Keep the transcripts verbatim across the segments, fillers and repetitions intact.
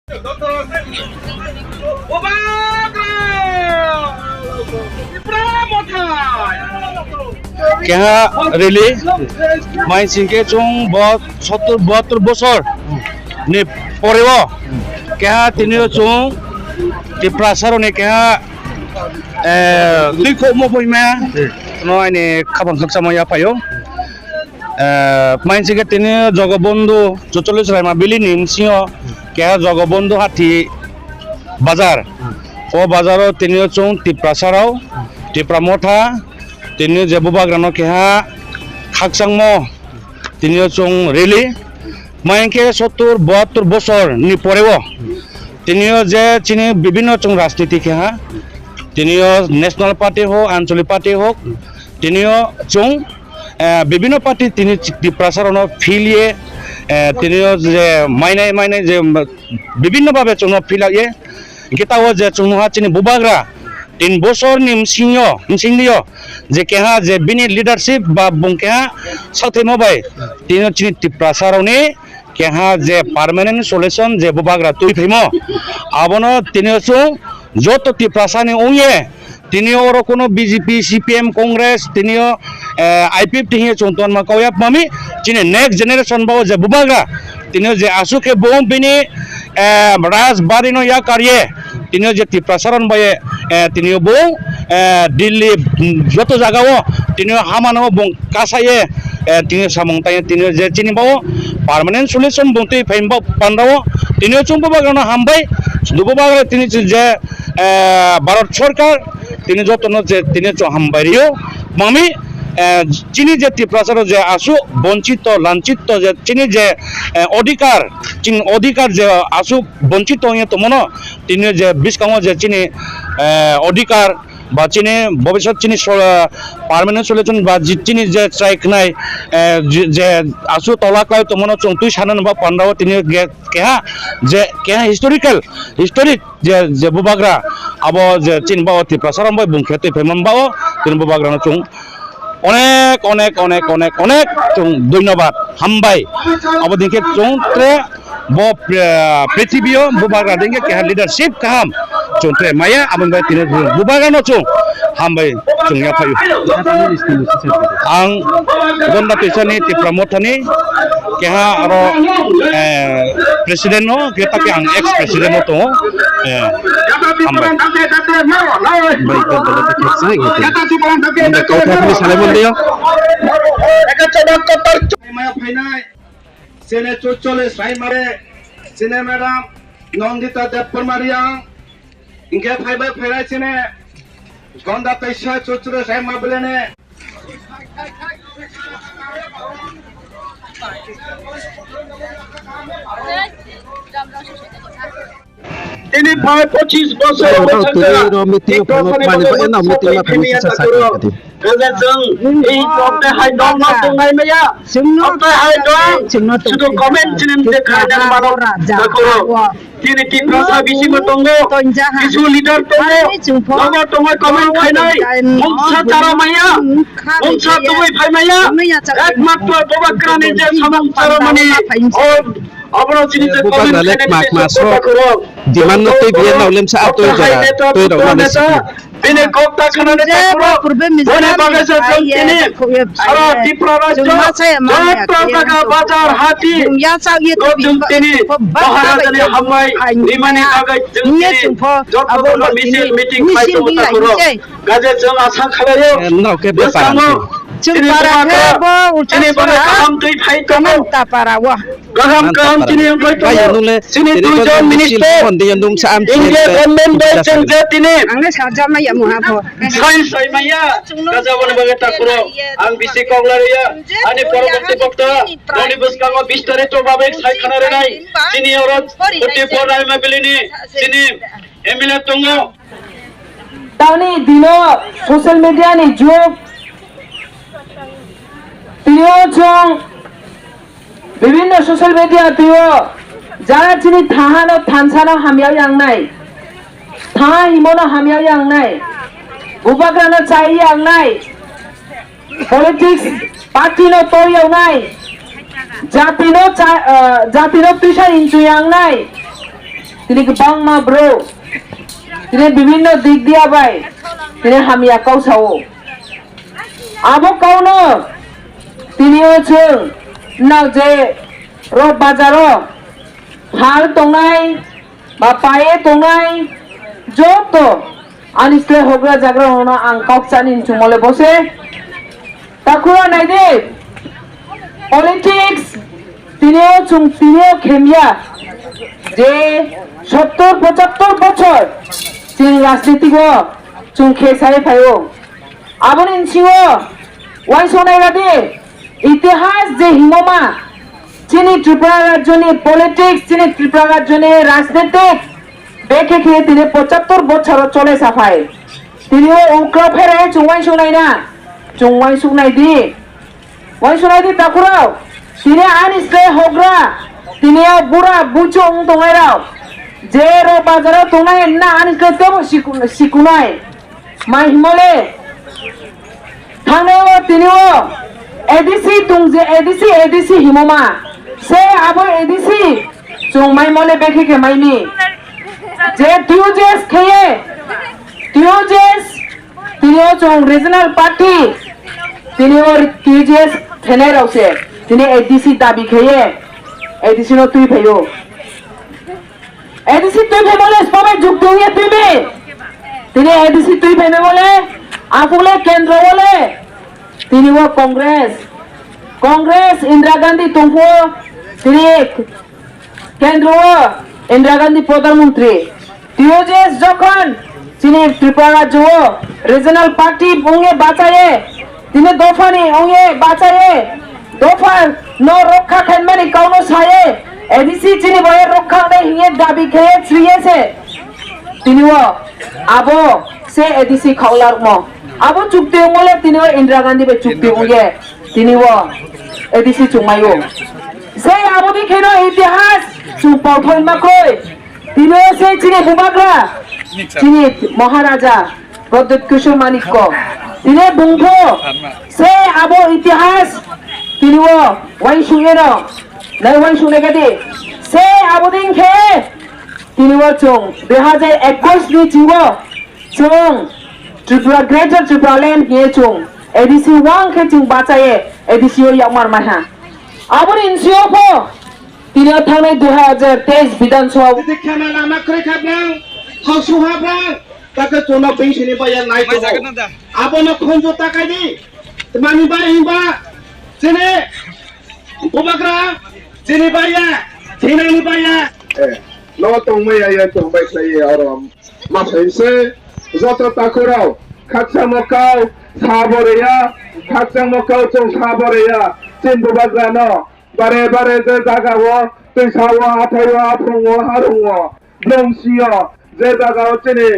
Keha rally, mai sing khe chung bo sottor bahattor bosor ni pore wo keha tini yo chung Tiprasa rao ni keha, eh, tuikhouhmo phoima no aini khaphang khakchangmo yaphai ou. Eh, mai sing khe tini Jogobondhu Chocholish Raima Valley ni bsing yo keha Jogobondhu Hathi bazar. O bazar wo tini yo chung Tiprasa rao, Tipra Motha, tini yo je bubagra no keha khakchangmo, tini yo chung rally, mai khe sottor bahattor bosor ni pore wo, tini yo je chini bibhinno chung rajniti keha, tini yo national party hok, anchalik party hok, tini yo chung, eh, bibhinno party tini Tiprasa rao no phil ye, eh, tini yo je mainai mainai je bibhinno bhabe chung no phil ye, hing khe taoh wo je chung nuh ha chini bubagra tin bosor ni bsing yo, bsing yo, je keha je bini leadership ba bung keha saohthaimo bai, tini yo chini Tiprasa rao ni keha je permanent solution je bubagra tuiphaimo, abo no tini yo chung joto Tiprasa ni ong ye, tini yo oro kuno B J P, C P M, Congress, tini yo, eh, I P F T hing ye chung tonma kau ya mami, chini next generation ba wo je bubagra, tini yo je asuh khe bung bini, eh, rajbari no yakar ye, tini yo je Tiprasa rao bai ye, eh, tini yo bung, eh, Delhi, mm, joto zaga wo, tini yo hama no bung kasa ye, eh, tini yo samung tang ye, tini yo je chini ba wo permanent solution bung tuiphai ba panda wo, tini yo chung bubagra no hambai, bubagra tini je, eh, Bharat sorkar, tini joto no je tini yo chung hambai ri ou, mami, eh, chini je Tiprasa rao je asuh bonchito, lanchito je chini je, eh, odhikar, chini odhikar je asuh bonchito ong ye tongmo no, tini yo je buskang wo je chini, eh, odhikar, ba chini bobisot chini so-, permanent solution ba ji-, chini je chrai khnai, eh, je, je asuh tola klái tongmo no chung tuisanani ba panda wo tini yo ge-, keha, je keha historical, historic je, je bubagra, abo je chini ba wo Tiprasa rao bai bung khe tuiphaimo ba wo, tini bubagra no chung onek, onek, onek, onek, onek chung dhonyobad, hambai. Abo dei khe chung tre bo, eh, prithibi yo bubagra dei khe keha leadership kaham chung tre mai ya, abo bai tini bubagra no chung hambai chung yaphai ou. Ang Gonda Toisa ni Tipra Motha ni keha aro, eh, president no, khe ta khe ang ex president no tong ou, eh, hambai. Bai, Gonda Toisa ni, Gonda Toisa ni salai mon de yo. Maya phainai, chini Chocholish Raima re, chini madam Nandita Debbarma Reang, hing khe phaibai phainai chini Gonda Toisa Chocholish Raima Valley ni. Tini phai pochis bosor Aro bo tini ro meeting yo phano mani ba eno meeting ma phano sisa sa kha di. Kale jeng, ei okte hai dong no tongnai maya. Okte hai dong, sudu comment chini mte khainai mano. Takuro. Tini Tiprasa bisi ma tongo. Kisu leader tongo. Nobo tongo comment khainai. Mungsa chara maya. Mungsa tubui phai maya. Ekmatro bubagra ni je samung chara mani. Aboro chini je comment khainai ni je kota khoro. Demand no tei biye nao lemsa a toi jora, toi rao nao le siki. Bini kok ta khna ni takuro. Boni bagai se jeng tini. Sara Tripura rajyo. Joto jaga bazar hati. Jeng tini. Maharaja ni hambai. Rimani bagai jeng tini. Joto no misil meeting khai tong takuro. Gaje jeng asa khalai ou. Nrao khe bepar ang. Chini para khe bo chini bole kaham tui phai tong. Kaham kaham chini yang phai tong. Chini duijon minister. India government bai cheng je tini. Ang le sarjama ya mungha pho. Sai sai maya. Kaja bole bagai takuro. Ang bisi kok lari ya. Ani poroboti bokta. Noni bwskango bistarito babe sai khna rinai. Chini oro forty four Raima Valley ni. Chini M L A tongo. Tauni dino social media ni jug. Tini o chung bibhinno social media twi o jara chini thaha no thansa no hamya yang nai. Thaha himo no hamya yang nai. Bubagra no chai yang nai. Politics party no tor yang nai. Jati no cha-, ah, jati no tuisa inchu yang nai. tini gbangma brouh, tini bibhinno dik diya bai, tini hamya kau sa ou. Abo kau no tini yo chung nang je ro bazar wo hal tongnai, ba paye tongnai, joto ani slái houhgra jagra rao no ang kau kchani hing chungmo le bo se. Takhu rao nai di, politics tini yo chung tini yo khem ya, je সত্তর পঁচাত্তর বছর chini rajniti wo chung khe sa ye phai ou. Abo ni bsing wo uaingsouh nai ra di, itihas je hingmo ma, chini Tripura rajyo ni politics, chini Tripura rajyo ni rajnitik, bekhe khe tini পঁচাত্তর বছর wo চলে sa phai. Tini yo ukra pherai chung uaingsouh nai na, chung uaingsouh nai di. Uaingsouh nai di takhu rao, tini ani slái houhgra, tini yo bura buchu ong tongnai rao, je ro bazar wo tongnai na ani slái tebo siku-, sikunai. Mai hingmo le, thanngnai wo tini yo ADC tong je ADC, ADC hingmo ma, se abo ADC chung maimo le bekhe khe mai mi. Je TUJS khe ye, TUJS, tini yo chung regional party, tini yo TUJS khenai rao se, tini ADC dabi khe ye, ADC no tuiphai ou. ADC tuiphaimo le sbo bai jukti ong ye tui mi. Tini ADC tuiphaimo le, aphung le kendro wo le, tini wo Congress, Congress Indira Gandhi tong phuh, tini kendro wo Indira Gandhi prodhan montri. TUJS jokhon chini Tripura rajyo wo regional party ong ye bacha ye, tini dopha ni ong ye bacha ye, dopha no rokkha khlaimani kau no sa ye, ADC chini bai ye rokkha nai hing ye dabi khe ye chri ye se. Tini wo abo se ADC khaoh larmo. Abo chukti ongmo le tini wo Indira Gandhi bai chukti ong ye. Tini wo ADC chung mai ou. Sei abo ni khe no itihas chung pau thoi ma kroi. Tini wo se chini bubagra, chini Maharaja Pradyut Kishore Manikya. Tini bung pho se abo itihas tini wo uaingsouh ye no, nai uaingsouh nai kha di. Se abo dei khe tini wo chung দুই হাজার একুশ ni ching wo chung Tripura, Greater Tripura Land hing ye chung ADC wang khe chung bacha ye ADC yo yakmar mai ha. Abo ni bsing yo pho tini yo thanngnai দুই হাজার তেইশ বিধানসভা যদি khema lama kroi kha brang, hausu ha brang, ta khe chung no bini sini bai ya nai tong. Abo no khonju ta kai di. Tma ni bai himba, chini bubagra, chini bai ya, thinai ni bai ya. No tongmai ya ye tongbai khlai ye aro ma sai se, joto takhu rao, khakchangmo kau sabo ri ya, khakchangmo kau chung sabo ri ya, chini bubagra no, bare bare je zaga wo, tuisa wo, hathái wo, aphung wo, harung wo, blong si yo, je zaga wo chini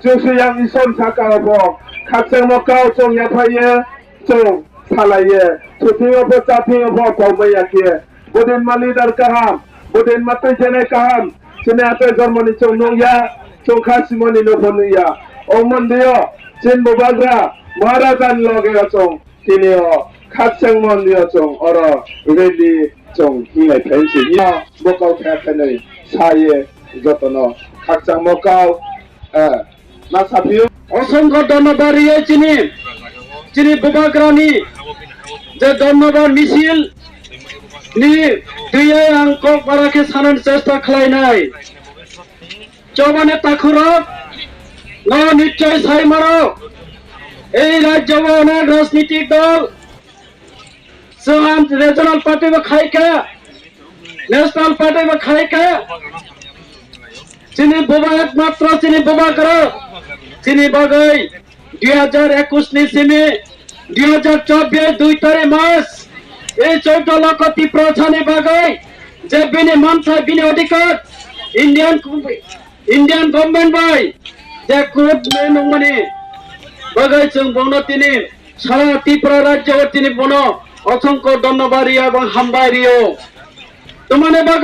Kchusoyang Isor saka wo pho, khakchangmo kau chung yaphai ye, chung salai ye, suthing yo pho, chathing yo pho, kaumai ya khe, bodei ma leader kaham, bodei ma tuijenai kaham, chini atai jormo ni chung nuh ya, chung khasimo ni no pho nuh ya. Ong mon di yo, chini bubagra, Maharaja ni loge yo chung, tini yo, khakchangmo ni yo chung, oro rally chung hinglai phai se. Bo kau khe khe nai sa ye, joto no khakchangmo kau, ma saphi ou. Osongkho dhonnobad ri ye chini, chini bubagra ni je dhonnobad misil ni tui ye ang kok bara khe sanani chesta khlai nai. Chobani takhu rao, no nischoi sai mano, ei rajyo wo onek rajnitik dol, chwng regional party bo khai kha, national party bo khai kha, chini bubagra, matro chini bubagra, chini bagwi দুই হাজার একুশ ni simi দুই হাজার চব্বিশ দুই তারিখ মাস, ei চৌদ্দ লক্ষ Tiprasa ni bagwi je bini manthai, bini odhikar, Indian, Indian government bai je court nungmani bagwi chwng bongno tini sara Tripura rajyo o tini bono osongkho dhonnobad ri ya, bang hambai ri ou. Tmani bagwi